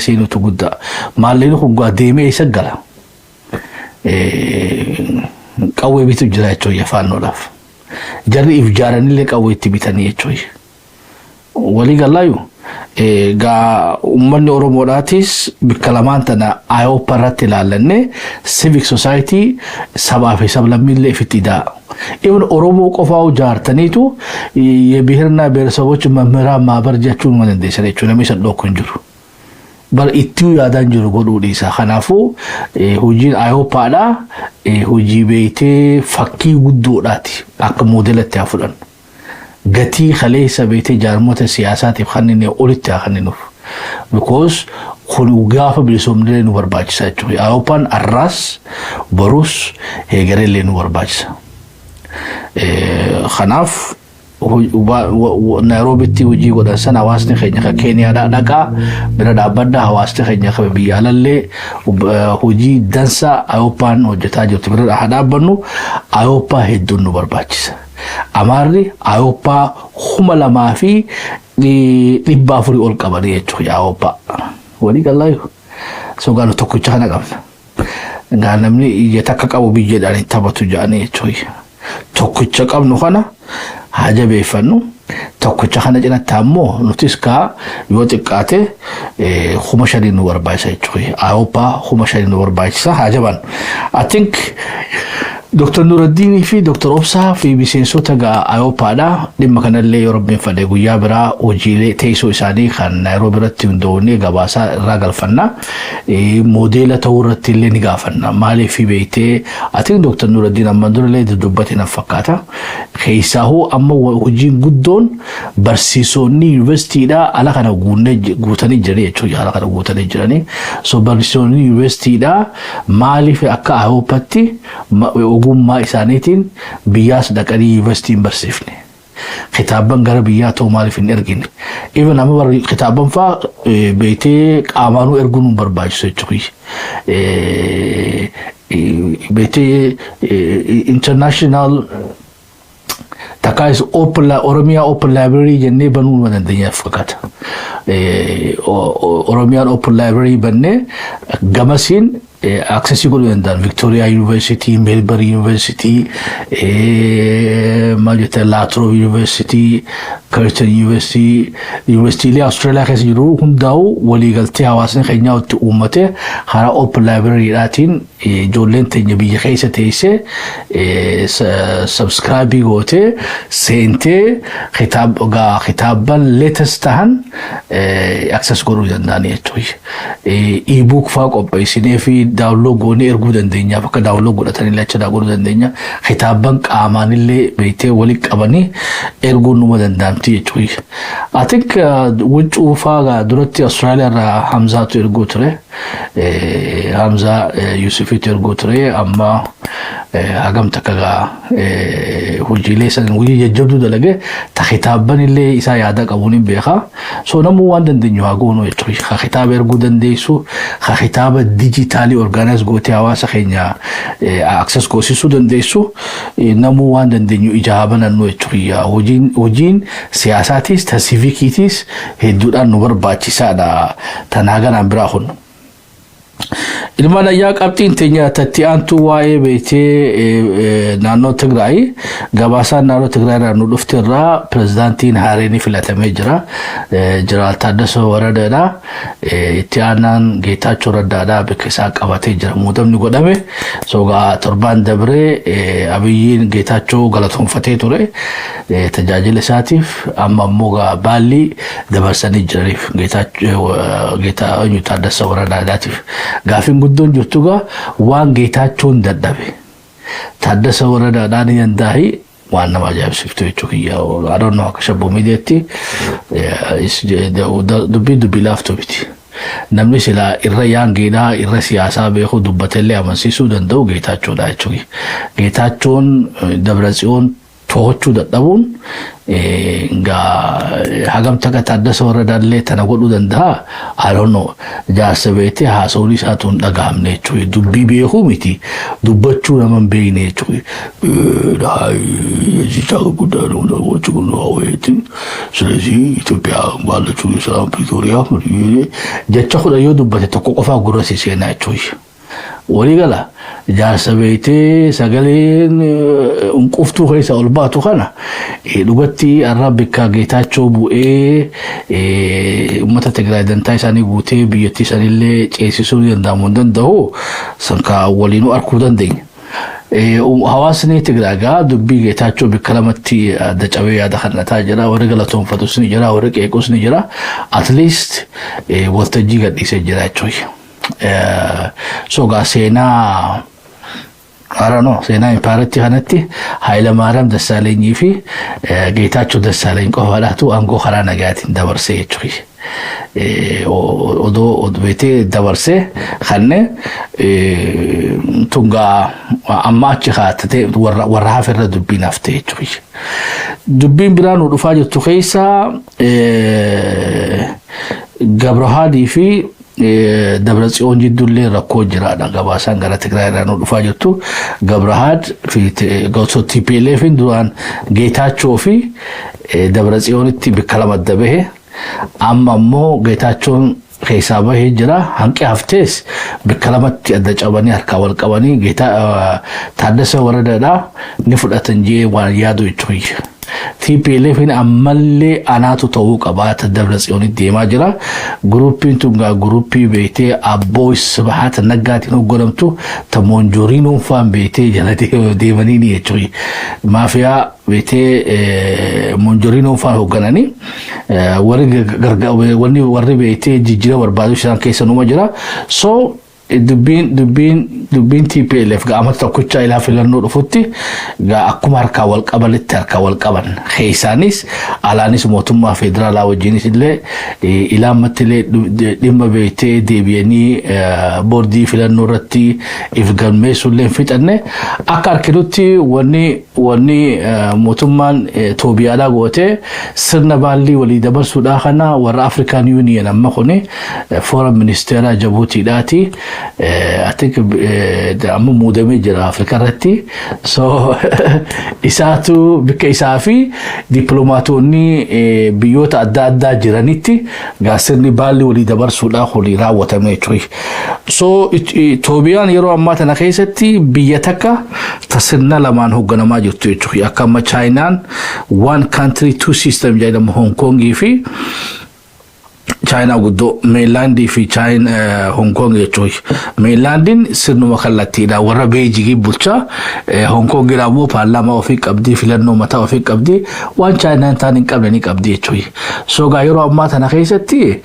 seenutu guddaa. Maallaqni kun deemee eessa gala? Qawwee bitu jira jechuudha faannoodhaaf. Jarri if jaaranillee qawwee itti bitanii jechuudha. Walii galaayu gaa uummanni Oromoodhaatis bikka lamaan tana IOPA irratti ilaallanne, civic society sabaa fi sablammiillee ifitti idaa. Even Oromoo qofaa ijaartaniitu የብሔርና ብሔረሰቦች መምህራን ማህበር jechuun ma dandeessan jechuudha, namni san dhokku hin jiru. Bar ittuu yaadaan jiru godhuu dhiisa. Kanaafuu hojiin IOPAdha hojii beeytee fakkii guddoodhaati, akka moodelatti haa fudhannu. Gatii kaleessa beeytee jaarmota siyaasaatiif kan inni olitti haa kenninuuf. Because kun gaafa bilisoomnillee nu barbaachisa jechuudha. IOPAan arraas, borus, heegareellee nu barbaachisa. Kanaaf Naayiroobitti hojii godhan sana hawaasni keenya kan Keeniyaadhaa dhaqaa bira dhaabbadha. Hawaasni keenya kan biyya alallee hojii dansaa IOPAan hojjetaa jirtu bira haa dhaabbannu. IOPA hedduun nu barbaachisa. Amaarri IOPA 2400 ol qabanii jechuudha IOPA. Walii galaayu. So gaanu tokkicha kana qabna. Gaa namni ija takka qabu biyyeedhaan hin taphatu jedhanii jechuudha. Tokkicha qabnu kana haa jabeeffannu. Tokkicha kana cinatti ammoo nutis kaa yoo xiqqaate 5000 nu barbaachisa jechuudha. IOPA 5000 nu barbaachisa, haa jaban. I think Dr. Nuraddiinii fi Dr. Obsaa fi miseensota gaa IOPAdha. Dhimma kanallee yoo Rabbiin fedhe guyyaa biraa hojiilee teessoo isaanii kan Naayiroobi irratti hundoofnee gabaasaa irraa galfanna. Moodeela ta'uu irratti illee ni gaafanna. Maaliif beektee, I think Dr. Nuraddiin amma durallee dubbate na fakkaata. Keessaahuu amma hojiin guddoon barsiisonni yuunivarsiitiidhaa ala kana guutanii jiranii jechuudha. Ala kana guutanii jiranii. So barsiisonni yuunivarsiitiidhaa maaliif akka IOPAtti ogummaa isaaniitiin biyyaas dhaqanii yuunivarsiitii hin barsiifne? Kitaaban gara biyyaa ta'u maaliif hin ergine? Even amma kitaaban fa'aa beektee qaamaanuu erguun nu barbaachisu jechuudha. Beektee international takkaas open Oromiyaa Open Library jennee banuu nu dandeenya fakkaata. Oromiyaan Open Library bannee gamasiin access godhuu danda'an Victoria University, Melbourne University, maal jette, La Trobe University, Curtin University, Yuunivarsiitiilee Austraaliyaa keessa jiru hundaa'u waliigaltee hawaasni keenyaa itti uummate karaa Open Library-dhaatiin ijoolleen teenya biyya keessa teessee subscribe gootee seentee kitaabban latest tahan access godhuu danda'an jechuudha. E-book fa'aa qopheessinee fi download goonee erguu dandeenya. Bakka download godhatanii achi godhuu dandeenya. Kitaabban qaamaanillee beektee walitti qabanii erguun numa danda'amti jechuudha. I think wuccuu fa'aa duratti Austraaliyaa irraa Hamzaatu erguu ture. Hamzaa Yusufiitu erguu ture. Amma hagam takka gaa hojiilee san hojii jajjabduu dalage ta kitaabban illee isaa yaada qabuun hin beeka. So namuu waan dandeenyu haa goonu jechuudha. Ka kitaaba erguu dandeessu, ka kitaaba dijitaalii organize gootee hawaasa keenya access goosisuu dandeessu, namuu waan dandeenyu ija banannu jechuudha. Hojiin siyaasaatis ta civiciitis hedduudhaan nu barbaachisaadha. Tanaa ganaan biraa kun. Ilmaan ayyaa, qabxiin teenya tatti aantuu waa'ee beektee naannoo Tigraay, gabaasaan naannoo Tigraay irraa nu dhufte irraa pirezidaantiin haareen filatamee jira. Jeneraal Taaddasoo Waradaadha. Itti aanaan Geetaachoo Raddaadha bakka isaa qabatee jira. Muudamni godhame. Sogaa torbaan dabree Abiyyiin Geetaachoo galatoonfatee ture. Tajaajila isaatiif amma immoo baalli dabarsanii jiraniif Geetaachoo Taaddasoo Waradaadhaatiif. Gaafiin guddoon jirtu gaa waan Geetaachoon dadhabe Taaddasa Waradaadhaan ni danda'e, waan nama ajaa'ibsiiftu jechuu kiyya. I don't know, akka shabboo miidiyaatti dubbii dubbii laaftuu miti. Namni silaa irra yaangeedhaa irra siyaasaa beeku dubbatellee amansiisuu danda'u Geetaachoodha jechuudha. Geetaachoon Dabratsiyoon To'achuu dadhabuun gaa hagam takka Taaddasa Warradaallee tana godhuu danda'a. I don't know. Jaarsa beetee haasawni isaatu hin dhagahamne jechuudha. Dubbii beekuu miti. Dubbachuu nama hin beekne jechuudha. ጉዳይ ነው ስለዚህ ኢትዮጵያ ባለችው የሰላም ፕሪቶሪያ jecha 10 yoo dubbate tokko qofaa gurra si seenaa jechuudha. Walii gala jaarsa beektee sagaleen unquftuu keessa ol baatu kana dhugatti har'a bikka Geetaachoo bu'ee uummata Tigraay dantaa isaanii guutee biyyattii isaaniillee ceesisuu ni danda'amu hin danda'u sankaa waliinuu arguu dandeenya. Hawaasni Tigraay gaa dubbii Geetaachoo bikka lamatti adda cabee yaada kannataa jira. Warri galatoonfatus ni jira, warri qeequs ni jira. At least waltajjii gadhiisee jira jechuudha. So gaa seenaa, I don't know, seenaa impaaratti kanatti Hayilamaariyaam Dassaalanyii fi Geetaachoo Dassaaleeny qofaadhaatu aangoo karaa nagaatiin dabarsee jechuudha. Odoo beetee dabarsee kanneen tungaa amma achi kaattatee warra hafe irra dubbiin haftee jechuudha. Dubbiin biraa nu dhufaa jirtu keessa Gabrahaadii fi Dabratsiyoon jidduullee rakkoo jiraadha. Gabaasaan gara Tigraay irraa nu dhufaa jirtu. Gabrahaad fi TPLF duraan Geetaachoo fi Dabratsiyoonitti bikka lama adda bahe. Amma immoo Geetaachoon keessaa bahee jira. Hanqi haftees bikka lamatti adda cabanii harkaa wal qabanii Taaddasa Waradaadhaa ni fudhatan jee waan yaadu jechuudha. TPLF ammallee anaatu ta'uu qabaata Dabratsiyoonitti deemaa jira. Groupiin tun gaa groupii beektee Abboo Sibahaat Naggaatiin hoogganamtu ta Moonjoriinoon faan beektee jala deemanii ni jechuudha. Maafiyaa beektee Moonjoriinoon faan hooggananii warri beektee jijjiirama barbaadu isaan keessa numa jira. So dubbiin TPLF gaa amata tokkicha ilaa filannoo dhufutti gaa akkuma harkaa wal qabanitti harkaa wal qaban, keessaanis alaanis mootummaa federaalaa wajjinis illee ilaa ammatti illee dhimma beektee deebi'anii boordii filannoo irratti if galmeessuu illee hin fixanne. Akka arginutti wanni mootummaan Toobiyaadhaa gootee sirna baallii walii dabarsuudhaa kana warra African Union amma kuni foreign ministeera Jabuutiidhaati. I think amma muudamee jira Afrikaa irratti. So isaatu bikka isaa fi dippiloomaatonni biyyoota adda addaa jiranitti sirni baalli walii dabarsuudhaa kuni raawwatame jechuudha. So Itoobiyaan yeroo ammaa tana keessatti biyya takka ta sirna lamaan hoogganamaa jirtu jechuudha. Akka amma Chaayinaan one country, two system jedhamu, Hong Kongii fi Chaayinaa guddoo, mainlandii fi Hong Kong jechuudha. Mainlandiin sirnuma kallattiidha warra Beejingii bulchaa. Hong Kong ammoo paarlaamaa ofii qabdi, filannoo mataa ofii qabdi, waan Chaayinaan ta'an hin qabne ni qabdi jechuudha. So gaa yeroo ammaa tana keessatti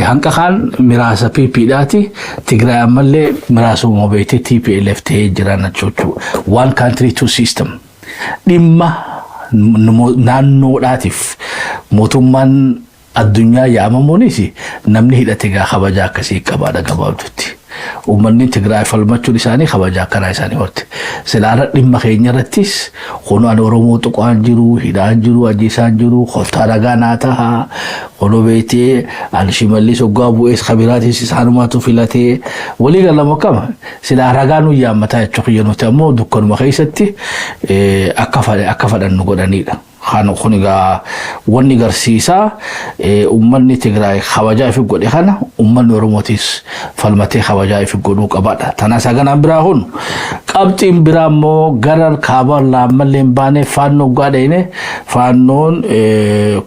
hanqa kaan miraasa PPdhaati. Tigraay ammallee miraasuma beektee TPLF ta'ee jiran jechuudha. One country, two system. Dhimma naannoodhaatiif mootummaan addunyaa yaamamuunis namni hidhate gaa kabajaa akkasii qabaadha gabaabdutti. Uummanni Tigraay falmachuun isaanii kabajaa akkanaa isaanii horte. Silaara dhimma keenya irrattis kun ani Oromoo tuqaan jiru, hidhaan jiru, ajjeesaan jiru, kottaa dhagaa naa taha. Kunoo beektee ani Shimallis hoggaa bu'ees kabiraatis isaanumaatu filatee walii galama akkama. Silaa ragaa nu yaammataa jechuudha nuti ammoo dukkanuma keessatti akka fadhannu godhanidha. Kan kun egaa wanni garsiisaa uummanni Tigraay kabajaa ifi godhe kana uummanni Oromootis falmatee kabajaa ifi godhuu qabaadha. Tanaas haganaan biraa kun qabxiin biraa immoo gara kaabaa laammallee hin baane. Faannoo gaadheene faannoon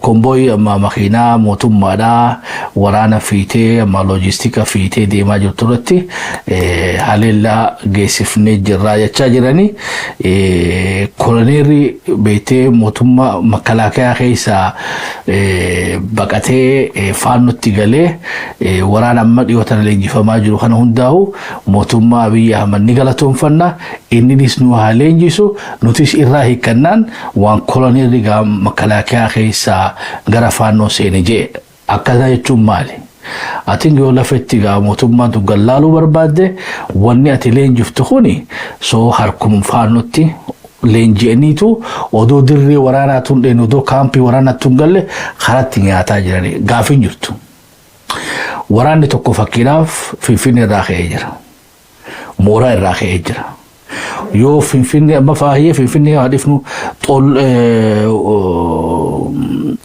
convoyii amma makiinaa mootummaadhaa waraana fiitee amma loojistika fiitee deemaa jirtu irratti haleellaa geessifnee jirraa jechaa jiranii. Koloneerri beektee mootummaa makalaakaa keessaa baqatee faannotti galee waraana amma dhiyoo tana leenjifamaa jiru kana hundaa'u mootummaa Abiyyi Ahmad ni galatoonfanna, inninis nu haa leenjisu, nutis irraa hiikkannaan waan koloneerri makalaakaa keessaa gara faannoo seene jee. Akkana jechuun maali? Atiin yoo lafetti gaa mootummaan tun gallaaluu barbaadde, wanni ati leenjiftu kuni soo harkuma faannotti Leenji'aniitu odoo dirree waraanaa tun dheen, odoo kaampii waraanaa tun galle karatti nyaataa jiranii gaafin jirtu. Waraanni tokko fakkiidhaaf Finfinnee irraa ka'ee jira. Mooraa irraa ka'ee jira. Yoo Finfinnee amma faahiyee Finfinnee haa dhifnu,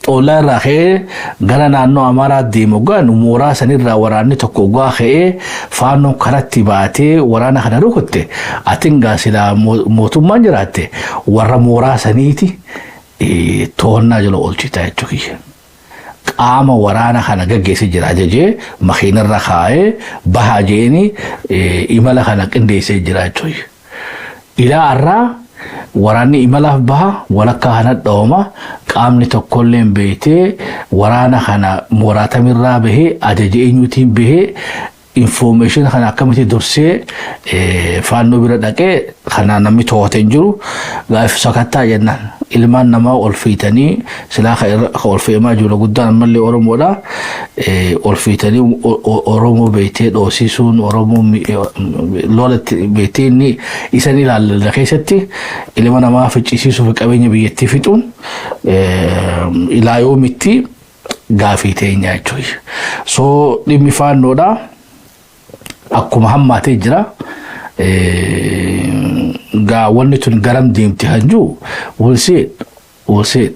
Xoollaa irraa ka'ee gara naannoo Amaaraa deemu gaan, mooraa sanirraa waraanni tokko gaa ka'ee Faannoon karatti baatee waraana kana rukutte, atin gaa silaa mootummaan jiraatte warra mooraa saniiti to'annaa jala oolchita jechuudha. Qaama waraana kana gaggeessee jira, ajajee makiinarra kaa'ee bahaa jeeni imala kana qindeessee jira jechuudha. Ilaa har'aa waraanni imalaaf baha, walakkaa kana dhawama. Qaamni tokkollee beektee waraana kana mooraatamirraa bahee, ajaja eenyuutiin bahee, information kana akkamitti dursee Faannoo bira dhaqee kana namni to'ate hin jiru. Gaaf sakattaa jennaan ilmaan namaa ol fiitanii silaa ka ol fe'amaa jiru guddaan ammallee Oromoodha. Ol fiitanii Oromoo beektee dhoosisuun, Oromoo lolatti beektee inni isan ilaallata keessatti ilma namaa ficcisiisuu fi qabeenya biyyattii fixuun ilaa yoomitti gaafii teenya jechuudha. So dhimmi Faannoodha. Akkuma hammaatee jira. Gaa wanni tun garam deemti kan jiru we'll see, we'll see.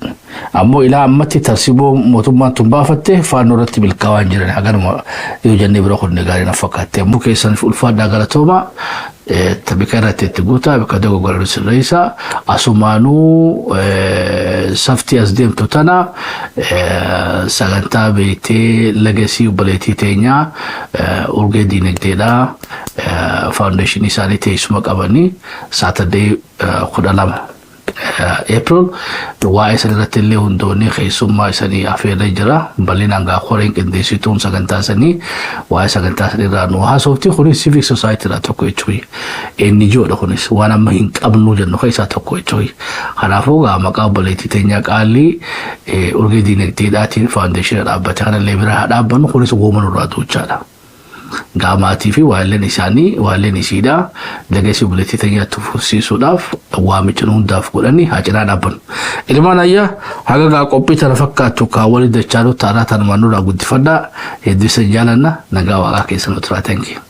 Ammoo ilaa ammatti tarsiiboo mootummaan tun baafatte Faannoo irratti milkaa'aa hin jiran. Haganuma yoo jennee bira kunne gaarii na fakkaatte. Ammoo keessan ulfaadhaa, galatooma. Bika irratti itti guutaa, bika dogoggora sirreessa. Asumaanuu saftii as deemtu tana sagantaa beektee legacy obboleettii teenyaa Urgee Diinagdeedhaa, foundationii isaanii teessuma qabanii Saturday 12 April waa'ee san irratti illee hundoonni keessummaa isanii afeerree jira. Bal'inaan gaa koreen qindeessituun sagantaa sanii waa'ee sagantaa sanii irraa nu haasofti. Kunis civic society irraa tokko jechuudha. NGO dha, kunis waan amma hin qabnu jennu keessaa tokko jechuudha. Kanaafuu gaa maqaa obboleettii teenyaa qaalii Urgee Diinagdeedhaatiin foundationa dhaabbate kanallee bira haa dhaabbannu. Kunis wooma nurraa duuchaadha. Gaamaatii fi waa'illeen isaanii, waa'illeen isiidha, legacy obboleettii teenyaatti fufsiisuudhaaf waamicha nu hundaaf godhanii haa cinaa dhaabbannu. Ilmaan ayyaa, haga gaa qophii tana fakkaattu kaawwanii dachaa taanaa tanumaan nurraa guddifadhaa. Hedduu isin jaalanna, nagaa Waaqaa keessa nu turaa. Thank you.